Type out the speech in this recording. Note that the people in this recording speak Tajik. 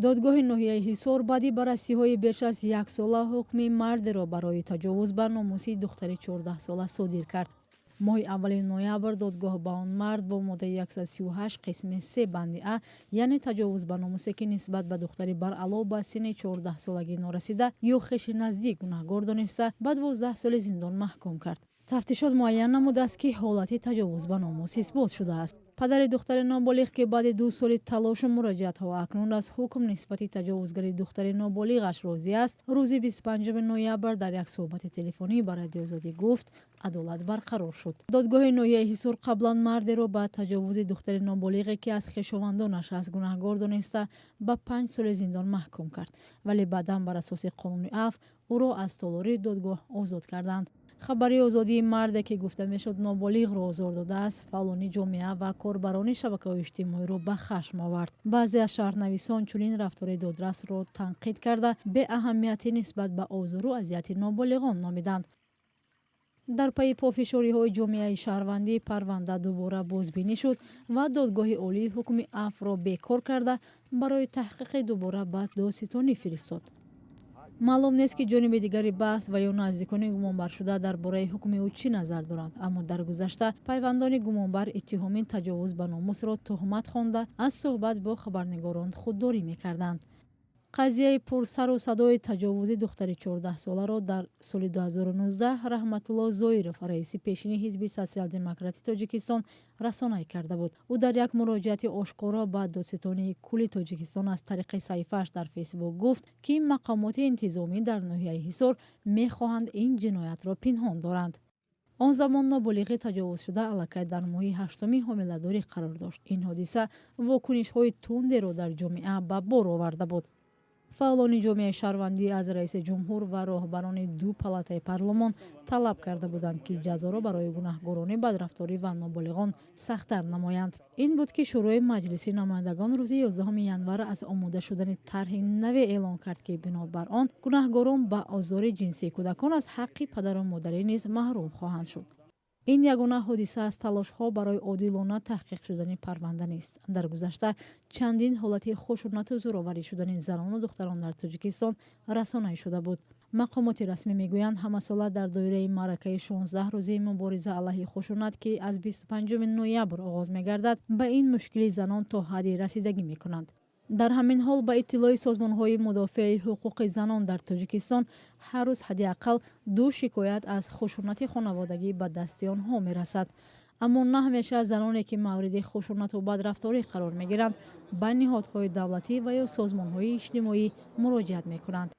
Додгоҳи ноҳияи Ҳисор баъди баррасиҳои беш аз яксола ҳукми мардеро барои таҷовуз бар номуси духтари 14сола содир кард. Моҳи аввали ноябр додгоҳ ба он мард бо моддаи 138 қисми 3 банди а, яъне таҷовуз ба номусе, ки нисбат ба духтари баръало ба синни 14солагӣ норасида ё хеши наздик, гунаҳгор дониста, ба 12 соли зиндон маҳкум кард. Тафтишот муайян намудааст, ки ҳолати таҷовуз ба номус исбот шудааст. Падари духтари ноболиғ, ки баъди 2 соли талошу муроҷиатҳо акнун аз ҳукм нисбати таҷовузгари духтари ноболиғаш розӣ аст, рӯзи 25 ноябр дар як суҳбати телефонӣ ба Радиои Озодӣ гуфт, адолат барқарор шуд. Додгоҳи ноҳияи Ҳисор қаблан мардеро ба таҷовузи духтари ноболиғе, ки аз хешовандонаш аст, гунаҳгор дониста, ба 5 соли зиндон маҳкум кард, вале баъдан бар асоси қонуни афв ӯро аз толори додгоҳ озод карданд. Хабари озодии марде, ки гуфта мешуд ноболиғро озор додааст, фаъолони ҷомеа ва корбарони шабакаҳои иҷтимоиро ба хашм овард. Баъзе аз шаҳрнависон чунин рафтори додрасро танқид карда, беаҳамиятӣ нисбат ба озору азияти ноболиғон номиданд. Дар пайи пофишориҳои ҷомеаи шаҳрвандӣ парванда дубора бозбинӣ шуд ва додгоҳи олӣ ҳукми афвро бекор карда, барои таҳқиқи дубора ба додситонӣ фиристод. Маълум нест, ки ҷониби дигари баҳс ва ё наздикони гумонбаршуда дар бораи ҳукми ӯ чӣ назар доранд, аммо дар гузашта пайвандони гумонбар иттиҳоми таҷовуз ба номусро туҳмат хонда, аз суҳбат бо хабарнигорон худдорӣ мекарданд. Қазияи пурсару садои таҷовузи духтари 14соларо дар соли 2019 Раҳматулло Зоиров, раиси пешини Ҳизби Социал-демократи Тоҷикистон, расонаӣ карда буд. Ӯ дар як муроҷиати ошкоро ба додситонии кулли Тоҷикистон аз тариқи саҳифааш дар Фейсбук гуфт, ки мақомоти интизомӣ дар ноҳияи Ҳисор мехоҳанд ин ҷиноятро пинҳон доранд. Он замон ноболиғи таҷовузшуда аллакай дар моҳи ҳаштуми ҳомиладорӣ қарор дошт. Ин ҳодиса вокунишҳои тундеро дар ҷомеа ба бор оварда буд. Фаъолони ҷомеаи шаҳрвандӣ аз раиси ҷумҳур ва роҳбарони ду палатаи парлумон талаб карда буданд, ки ҷазоро барои гунаҳгорони бадрафторӣ ва ноболиғон сахттар намоянд. Ин буд, ки Шӯрои Маҷлиси намояндагон рӯзи 11 январ аз омода шудани тарҳи наве эълон кард, ки бинобар он гунаҳгорон ба озори ҷинсии кӯдакон аз ҳаққи падару модарӣ низ маҳрум хоҳанд шуд. Ин ягона ҳодиса аз талошҳо барои одилона таҳқиқ шудани парванда нест. Дар гузашта чандин ҳолати хушунату зӯроварӣ шудани занону духтарон дар Тоҷикистон расонаӣ шуда буд. Мақомоти расмӣ мегӯянд, ҳамасола дар доираи маъракаи 16 рӯзаи мубориза алайҳи хушунат, ки аз 25 ноябр оғоз мегардад, ба ин мушкили занон то ҳадде расидагӣ мекунанд. Дар ҳамин ҳол, ба иттилои созмонҳои мудофиаи ҳуқуқи занон, дар Тоҷикистон ҳар рӯз ҳадди ақал ду шикоят аз хушунати хонаводагӣ ба дасти онҳо мерасад. Аммо на ҳамеша заноне, ки мавриди хушунату бадрафторӣ қарор мегиранд, ба ниҳодҳои давлатӣ ва ё созмонҳои иҷтимоӣ муроҷиат мекунанд.